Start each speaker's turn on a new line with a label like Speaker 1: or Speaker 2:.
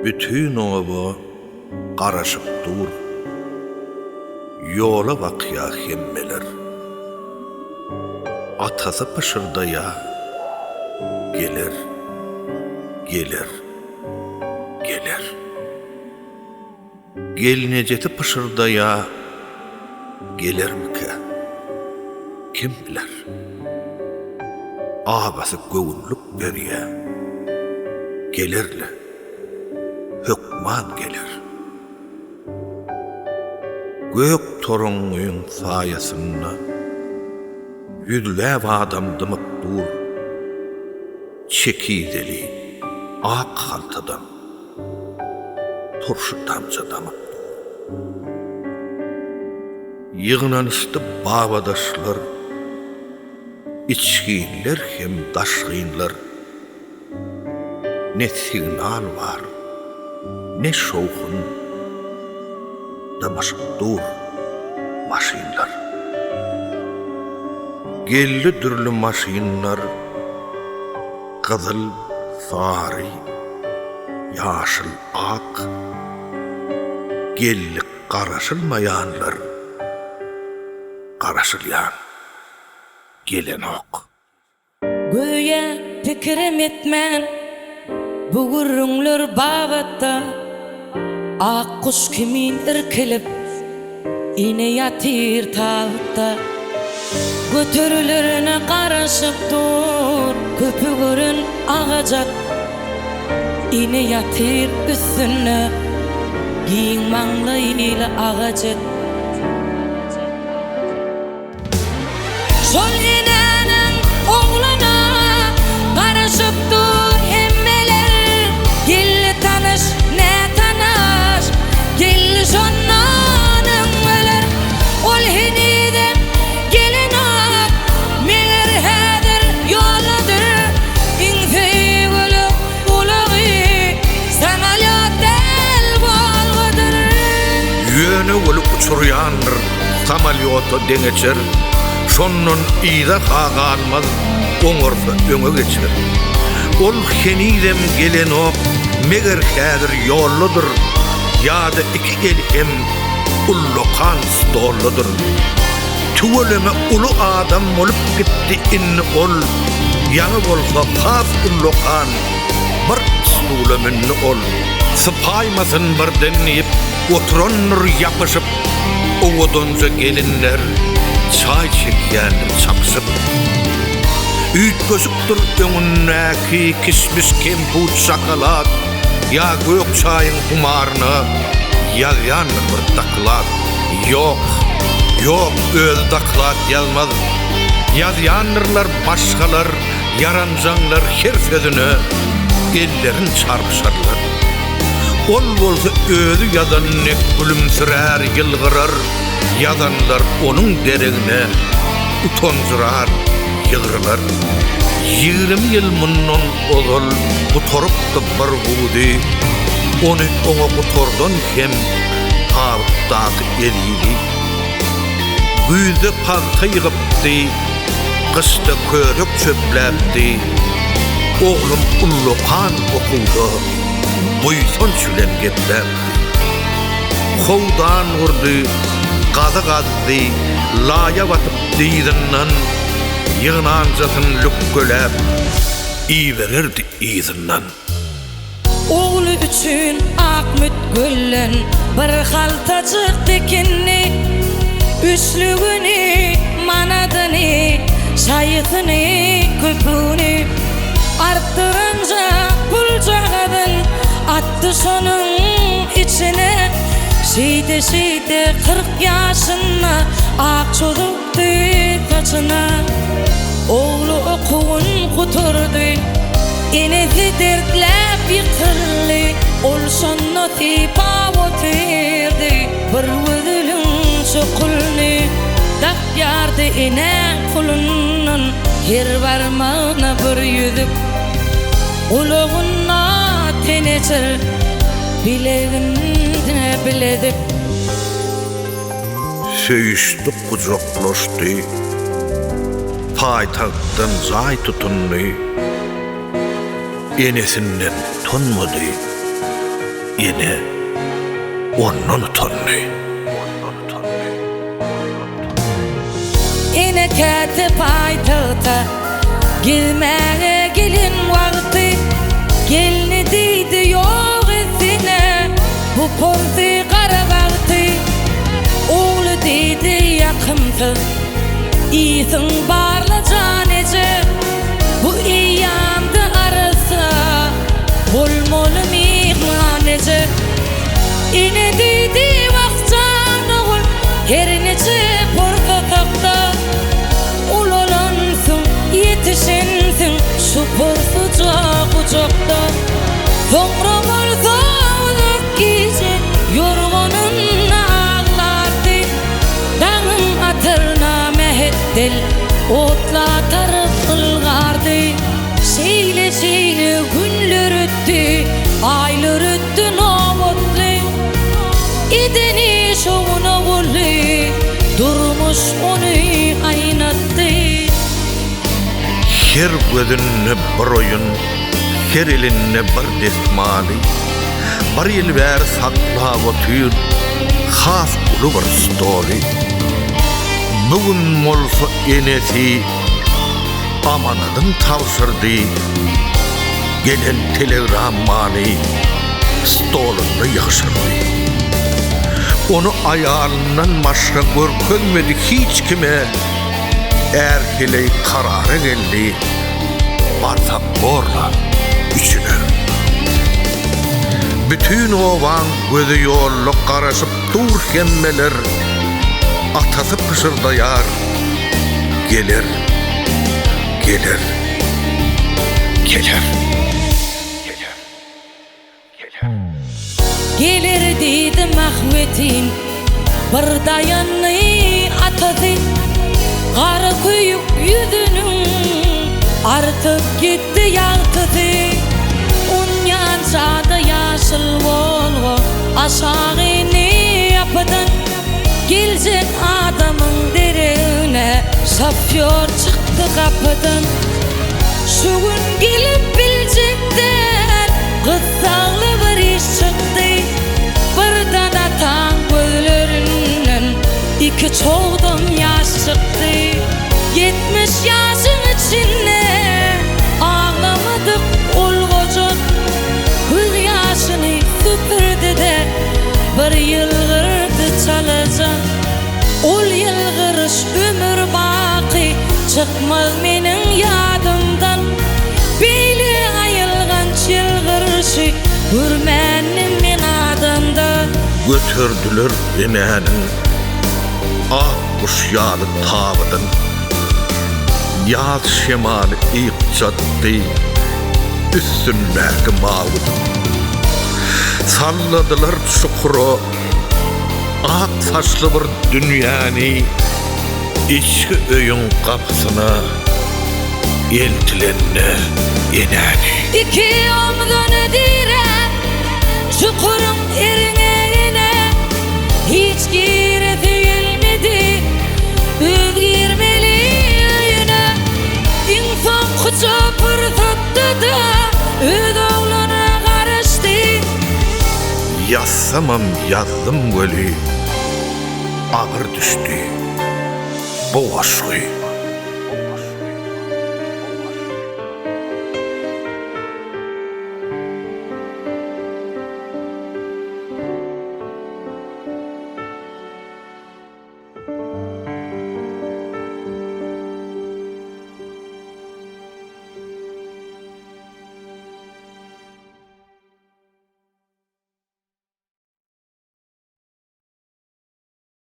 Speaker 1: Bütin oba garaşyp dur. Ýola bakýa hemmeler. Atasy pyşyrdaýa, Geler, geler, geler. Gelnejesi pyşyrdaýa, Gelermikä? Kim biler? Agasy göwünlik berýä, Geler-le, hökman geler. Gök toraňňyň saýasynda ýüzläp adam dymyp dur. Çekizeli ak haltadan turşy damja damyp dur. Ýygnanyşdy babadaşlar, içginler hem daşgynlar. Ne signal bar, ne şowhun, Dymyşyp dur maşynlar. Geldi dürli maşynlar, Gyzyl, sary, ýaşyl, ak. Geldi garaşylmaýanlar, Garaşylýan gelenok.
Speaker 2: Göýä pikirem etmän bu gürrüňler babatda Ak guş kimin irkilip ene ýatyr tabytda. Göterilerine garaşyp dur köpi gören agajat Ene ýatyr üstünde giň maňlaýly agaç et. Şol enäniň ogluna garaşyp dur hemmeler. Geldi tanyş, nätanyş, geldi şondan öňňeler. Ol henizem gelenok, meger häzir ýoldadyr. Iň söýgüli ulagy samolýot däl, Wolgadyr.
Speaker 1: Ýöne weli uçurýandyr. Samolýota deňeçer, şondan yza-ha galmaz, oňarsa öňe geçer. Ol henizem gelenok, meger häzir ýoldadyr, ýa-da iki eli hem ullakan stoldadyr. Tüweleme uly adam bolup gitdi indi ol, ýaňy bolsa has ullakan bir stula mündi ol. Sypaýmasyn birden diýip, oturandyr ýapyşyp. Owadanja gelinler çaý çekýändir çapyşyp. Üýtgeşikdir öňündäki kişmiş, kemput, şokolad ýa gök çaýyň humaryna ýazýandyr bir doklad. Ýok, ýok, özi doklad ýazmaz. Ýazýandyrlar başgalar, ýaranjaňlar her sözüne ellerin çarpyşarlar. Ol bolsa özi ýazan dek gülümsirär, ýylgyrar, ýazanlar onuň deregine utanjyrar, ýygrylar. 20 ýyl mundan ozal gutarypdy bir budy, ony oňa gutardan hem tabytdaky ezizi. Güýzde pagta ýygypdy, gyşda körek çöpläpdi. Oglum ullakan okuwda buýsanç bilen gepläpdi. Howdan gurdy, gazy gazdy, laýa batyp dyzyndan, ýygnanjasyn lükgeläp, ibererdi yzyndan.
Speaker 2: Ogly üçin ak mütgülden bir haltajyk dikindi. Üçlügini, manadyny, şaýysyny, köpügini artdyranja puljagazyn atdy şonuň içine. Şeýde-şeýde 40 ýaşynda ak çozupdy saçyna. Ogly okuwyn gutardy. Enesi dertläp ýykyldy. Ol şonda sypap otyrdy. Bir gözüniň çokulyny dakýardy enäň pulundan. Her barmagyna bir ýüzük. Gulagynda teneçir, bileginde bilezik.
Speaker 1: Söýüşdi, gujaklaşdy. Paýtagtdan jaý tutundy. Enesinden utanmady. Ene ondan utandy.
Speaker 2: Ene käte paýtagta gezmäge gelen wagty gelni diýdi ýok etsene bu porsy gara bagty ogly diýdi ýakymsyz ysyň barla jan eje bu eýýamda arassa bolmaly myhman eje Ene diýdi wah jan ogul her niçe porsasak-da Ulalansyň ýetişensiň şu porsuja gujakda Soňra bolsa uzak gije ýorganynda aglardy Daňyň atyryna mähetdel otla tarap ylgardy Şeýle-şeýle günler ötdi, aýlar ötdi nobatly. Edeni şowuna boldy, durmuş ony aýnatdy.
Speaker 1: Her gözünde bir oýun, her elinde bir desmaly, Bir ýyl bäri saklap otyr has uly bir stoly. Bu gün bolsa enesi Amanadyn tabşyrdy, gelen telegrammany stolunda ýygşyrdy. Ony aýalyndan başga görkezmedi hiç kime, är-heleý karara geldi, barsak borla üçüne. Bütin obaň gözi ýolda garaşyp dur hemmeler, atasy pyşyrdaýar, Geler, geler, geler. Geler, geler.
Speaker 2: Geler diýdi Mahwetin, bir daýandy atasy, Gara köýük ýüzüniň artyp gitdi ýagtysy. Onýança-da ýaşyl Wolga aşak indi ýapydan. Geljek adamyň deregine şofýor çykdy gapydan. Şu gün gelip biljek däl, gyssagly bir iş çykdy. Birden ataň gözlerinden iki çogdam ýaş çykdy. 70 ýaşyň içinde aglamadyk ol goja. Göz ýaşyny süpürdi-de, bir ýylgyrdy çalaja. Ol ýylgyryş ömür baky çykmaz meniň ýadymdan. Beýle aýylganç ýylgyryşy görmändim men adamda.
Speaker 1: Göterdiler enäniň ak guş ýaly tabydyn. Ýaz şemaly ykjatdy üstündäki mawudyn. Salladylar çukura ak saçly bir dünýäni içki öýüň gapysyna eltilende enäni.
Speaker 2: Iki omzuny diräp çukuryň eriňegine hiç giresi gelmedi. Öz girmeli öýüne iň soňkuja pursatda-da öz ogluna garaşdy.
Speaker 1: Ýazsamam ýazdym weli, agyr düşdi bu goşgy.